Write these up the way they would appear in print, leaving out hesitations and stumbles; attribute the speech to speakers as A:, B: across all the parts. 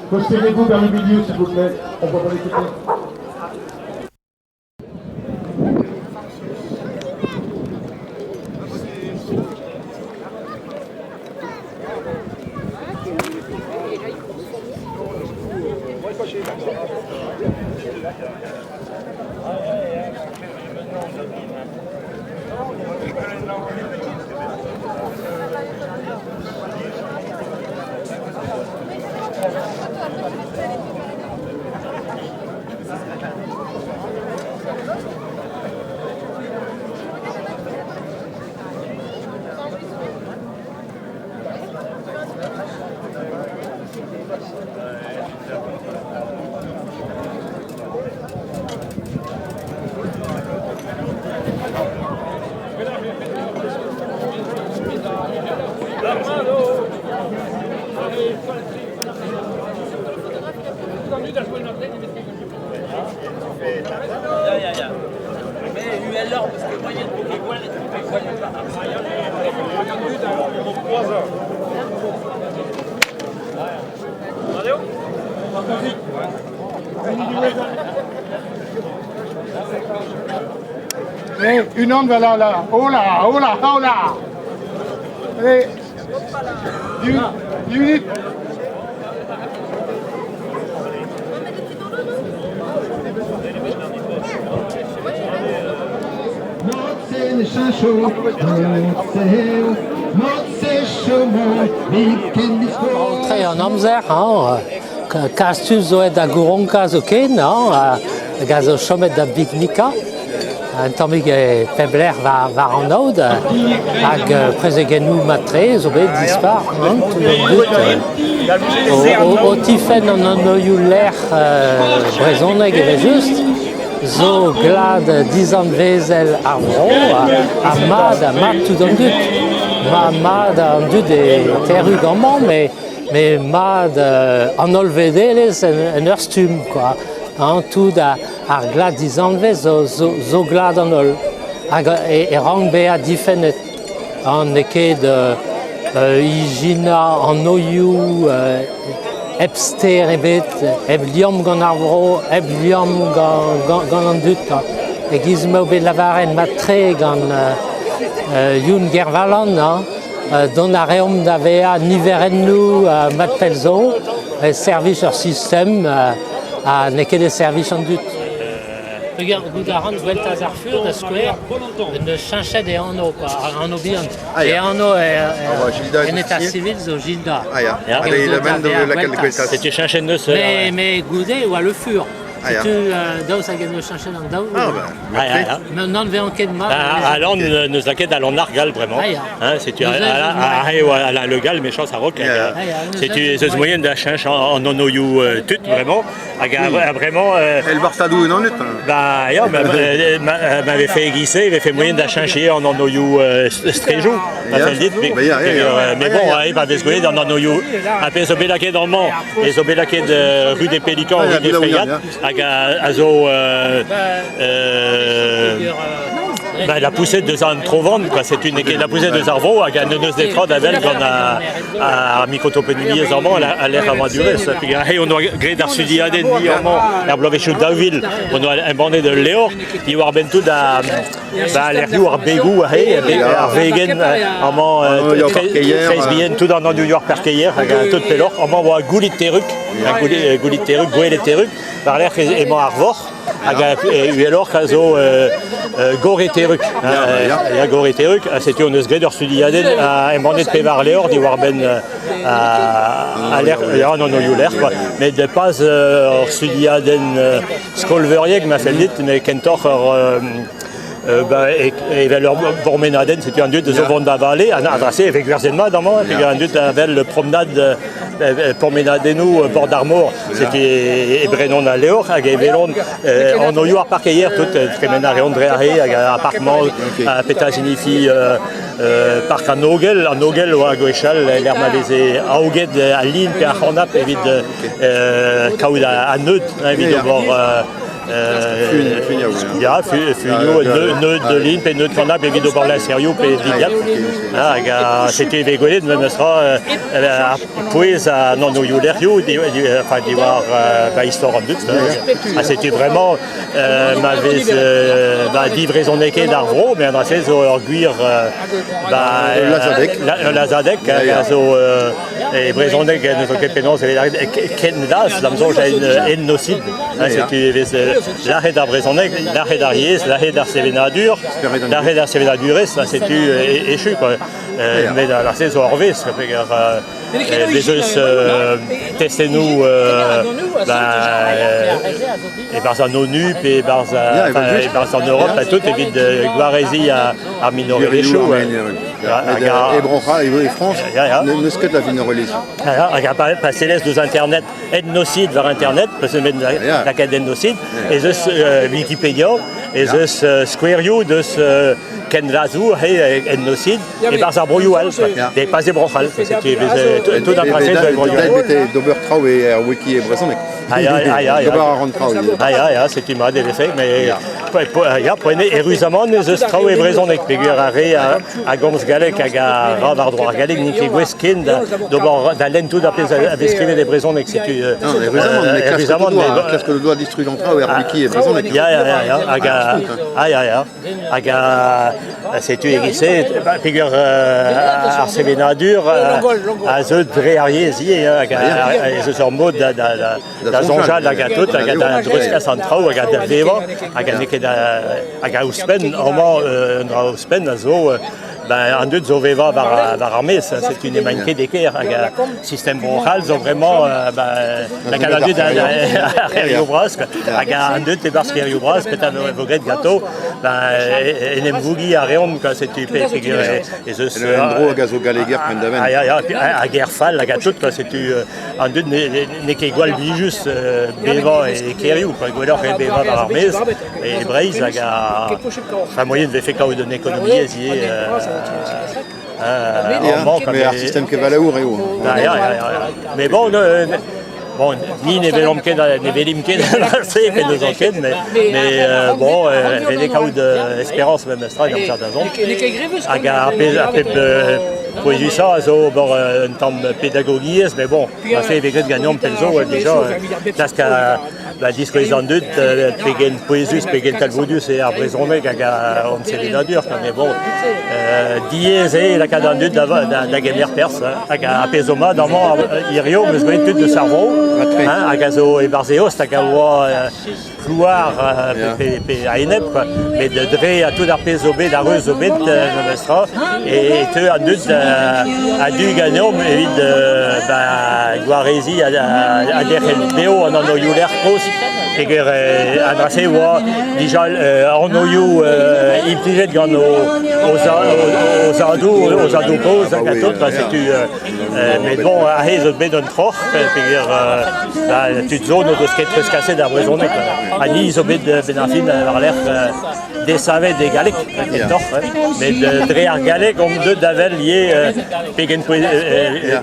A: Possédez-vous vers le milieu, s'il vous plaît. On va pas l'écouter. Allez, unan va là, là. Oh là, oh là, oh là. Allez. Du, du,
B: Tre an amzer, hañ, kastus zo aet da gouronkañ zoken, hañ, hag a zo chomet da biknikañ. Un tammig e pep lec'h war, war an aod, hag prezegennoù mat-tre zo bet dispar, hein, tout an dud o, o, o tifenn an anvioù-lec'h brezhoneg evel-just, zo glad dizanvezel ar vro ha mat ha mat tout an dud. Ma mat an dud e terrug amañ met met mat an hollvedelezh en, en ur stumm quoi. Hein, tout ar glad dizanvez zo, zo, zo glad an holl. Hag e, e rank bezañ difennet. Hein, n'eo ket ijinañ anoioù hep ster ebet, hep liamm gant ar vro, hep liamm gant an dud. E-giz m'eo bet lavaret mat-tre gant Youn Gervalan, dont a reomp da vezañ niverennoù mat pell zo, e servij ur sistem ha n'eo ket e servij an dud. Peogwir goût a ran Gweltaz ar Fur da skouer, en deus cheñchet e anv, quoi, anv bihan.
C: Ah,
B: E
C: ya.
B: anv
C: Ah,
B: en état civil zo Gilda.
C: Ah ya.
D: Ya.
C: Ah, il amène de la Gweltaz.
D: Setu cheñchet neus.
B: Mais, mais goude e oa le fur.
C: Ah, ya.
B: Setu euh, daoust hag en deus cheñchet an daou.
C: Ah, bah,
D: Ah, ya, ya.
B: Mais n'en vean ket mat.
D: Ah, Alan neus lakaet Alan ar Gall bremañ.
B: Ah, ya.
D: Hein, setu
B: Nous
D: ah, eo Alain Le Gall mechañs a-raok.
C: Ya.
B: Ah, ya,
D: Setu ez eus moyen da cheñch an anvioù tud vraiment. Hag vraiment
C: El Barsadou en anut.
D: Ba ya, ma vefe e-giz-se, e vefe moyen da cheñch an anvioù strejoù, ma fell dit. Mais bon, pa vez gwelet an anvioù, ar pezh zo bet lakaet amañ, e zo bet lakaet rue des Pélicans, rue des Frégates, hag a zo Bah, la poussette deus an trovan, quoi. C'est une la poussette deus ar vro hag a neus netra da wel gant ar mikrotoponimiezh amañ a lec'h a oa Puis on oa graet ar studiadenn ni amañ er bloavezhioù 2000 on oa embannet ul levr diwar-benn tout a ba lec'hioù ar begoù aze ar vegenn amañ treiz bihan tout an anvioù ar parkeier hag tout pelloc'h amañ oa Goulit Terrug Goulit Terrug Gouelet Terrug war-lerc'h emañ ar vorc'h Hag uheloc'h a zo Gore-Terrug. Ya, Gore-Terrug. Ha setu hon eus graet ur studiadenn a embannet pevar levr diwar-benn a lec'h, ya, an anvioù lec'h, quoi. Met pas ur studiadenn skolveuriek, ma fell dit, mais kentoc'h ur ba, evel ur bourmenadenn, setu an dud zo vont da vale, an dra-se e vez gwerzhet mat amañ, hag an dud a wel promenade promenadennoù bord ar mor, setu e brenont al levr hag e welont anvioù ar parkeier tout, tremen a reont dre aze hag ar park-mañ petra signifie park an Ogel, an Ogel oa gwechall lec'h ma veze aoget al lin pe ar c'hanab evit kaout an neud evit ober. Ya, funioù, neud de lin pe neud kanab evit ober lañserioù pe dilhad. Hag setu e vez gwelet memestra ar pouez an anvioù-lec'hioù enfin, diwar ba istor an dud. Ha setu vraiment ma vez ba divrezhonekaet ar vro, met an dra-se zo ur gwir ba
C: Ul lazhadeg.
D: Ul lazhadeg hag a zo E brezhoneg ne zo ket penaos e vez lâret ken laz, da'm soñj etnosid. Setu e vez lâret ar brezhoneg, lâret ar yezh, lâret ar sevenadur, lâret ar sevenadurezh, ha setu echu quoi. Met ar se zo ur vezh, peger bez eus testennoù e-barzh an ONU pe e-barzh e-barzh an Europe ha tout evit gwareziñ ar minorelezhioù.
C: E Bro-C'hall, e Frañs, n'eus ket a vinorelezhioù.
D: Hag pa sellez deus Internet, etnocide war Internet, parce que lakaet etnocide, ez eus Wikipedia, ez eus skouerioù deus kenlazoù etnocide e-barzh ar broioù all, et pas e Bro-C'hall. Setu tout an dra-se e broioù all.
C: D'ober traoù e ar wiki e brezhoneg. D'ober a ran traoù.
D: Ah ya, ya, setu mat e vefe, mais ya, poent eo, eüruzamant ez eus traoù e brezhoneg peogwir ar re a gomz galleg hag a ra war-dro ar galleg n'int ket gouest ken d'ober da lenn tout ar pezh a vez skrivet e brezhoneg. Setu
C: Non, eüruzamant, mais klask o doa distrujañ traoù er wiki e brezhoneg.
D: Ya, ya, ya, ya, hag ah, ya, ya. Hag setu e-giz-se, peogwir ar sevenadur a zeu dre ar yezh ivez, hag ez eus ur mod da soñjal hag a tout, hag da dreuzkas an traoù, hag da vevañ, hag n'eo ket hag a ouzhpenn, amañ un dra ouzhpenn a zo ben, an dud zo vevañ war ar maez, setu n'emaint ket e kêr, hag sistem Bro-C'hall zo vraiment ben, lakaat an dud ar c'hêrioù bras, hag an dud e-barzh kêrioù bras, petra vo graet ganto, ben, en em vougiñ a reont, quoi, setu peogwir ez eus...
C: En-dro hag a zo galleger penn-da-benn.
D: Ah, ya, ya, hag er fall hag a tout, quoi, setu an dud n'eo ket gwall blijus bevañ e kêrioù, quoi, gwelloc'h eo bevañ war ar maez, e Breizh hag ar moyen vefe kaout un ekonomiezh ivez
C: Mais ar sistem kevalaour eo.
D: Ya, ya, ya. Mais bon, bon, ni ne welomp ket, ne welimp ket se, pe n'eus ket, mais, mais bon, ret eo kaout esperañs memestra gant da zont. Hag ar pezh ar pep pouezusañ a zo ober un tamm pedagogiezh, mais bon, se e vez graet ganeomp pell zo, déjà, klask ba diskouez an dud pegen pouezus, pegen talvoudus eo ar brezhoneg hag hon sevenadur. Mais bon, diaes eo lakaat an dud da gemer perzh. Hag ar pezh zo mat amañ hirio, 'm eus gwelet tud deus ar vro, hag a zo e-barzh eost hag a oa klouar pe a-enep, quoi. Met dre ha tout ar pezh zo bet, ar reuz zo bet, memestra, e teu an dud a-du ganeomp evit ba, gwareziñ ha derc'hel bev an anvioù-lec'h kozh peogwir an dra-se e oa dija anvioù implijet gant o zadoù, o zadoù-kozh hag a tout, setu met bon, aze zo bet un troc'h peogwir ba, tud zo n'o deus ket treuzkaset ar brezhoneg. Ha ni zo bet benn ar fin war-lerc'h desavet e galleg kentoc'h, met dre ar galleg omp deuet da wel ivez pegen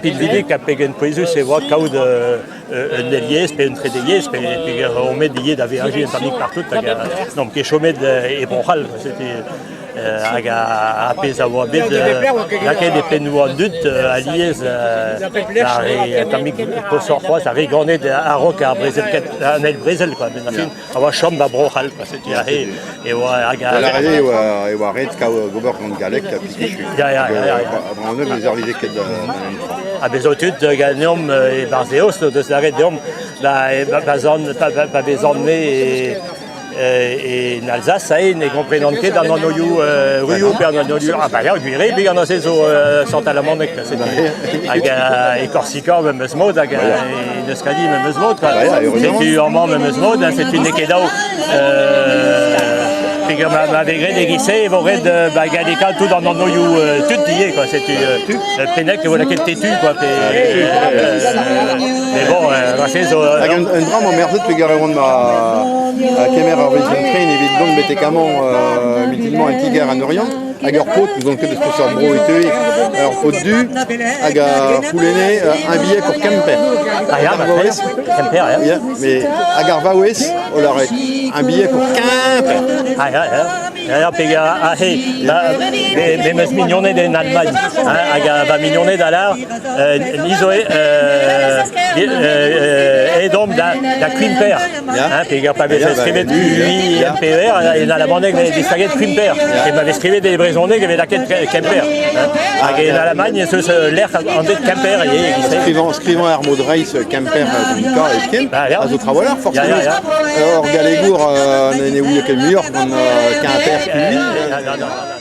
D: pinvidik ha pegen pouezus e oa kaout un eil yezh pe un trede yezh, peger omp bet ivez da veajiñ un tammig partout hag n'omp ket chomet e Bro-C'hall. C'était hag ar pezh a oa bet lakaet e pennoù an dud alies ar re tammig koshoc'h c'hoazh, ar re ganet a-raok ar brezel an eil brezel quoi, benn ar fin. A oa chom ba Bro-C'hall, quoi, setu aze e oa hag
C: Da lâret eo e oa ret kaout ober gant galleg ha pikichu.
D: Ya, ya, ya, ya.
C: Bremañ ne servije ket da
D: Ha bez zo tud ganeomp e-barzh eost o deus lâret deomp pa vezan-me en Alsace aze ne gomprenan ket an anvioù ruioù pe an anvioù ah bah ya gwir eo peogwir neuze zo sant-alamaneg hag e Korsika memes mod hag en Euskadi memes mod quoi. Setu amañ memes mod, setu n'eo ket dav. Peogwir ma, ma vez graet e-giz-se e vo ret ba gallekaat tout an anvioù tud ivez quoi. Setu Pennec e vo lakaet Tetu quoi. Pe, mais bon, se zo...
C: Hag un, un dra 'mañ merzet peogwir e oan ma kemer ar vezh tren evit dont betek amañ mintin-mañ en ti-gar an Oriant hag ur paotr n'ouzon ket eus peseurt bro e teue, ur paotr du hag a c'houlenne un billet pour Kemper.
D: Ah ya, bah, Kemper, ya.
C: Ya, mais hag ar vaouez o lâret un billet pour Quimper.
D: Ah ya, ya. Ya, ya, pe aze, ba, me, me 'meus mignoned en Allemagne, hein, hag va mignoned a lâr, ni zo aet omp da, da Quimper, hein, peogwir pa vez skrivet Q-I-M-P-E-R, en alamaneg vez distaget Quimper, et ma vez skrivet e brezhoneg e vez lakaet Kemper. Hein. Hag en Alamagn ez eus lec'h anvet Kemper ivez e-giz-se.
C: Skrivañ, skrivañ ar mod reizh Kemper gant K hepken, a zo trawalc'h forzh penaos. Ur gallegour ne ouie ket muioc'h gant Quimper QI.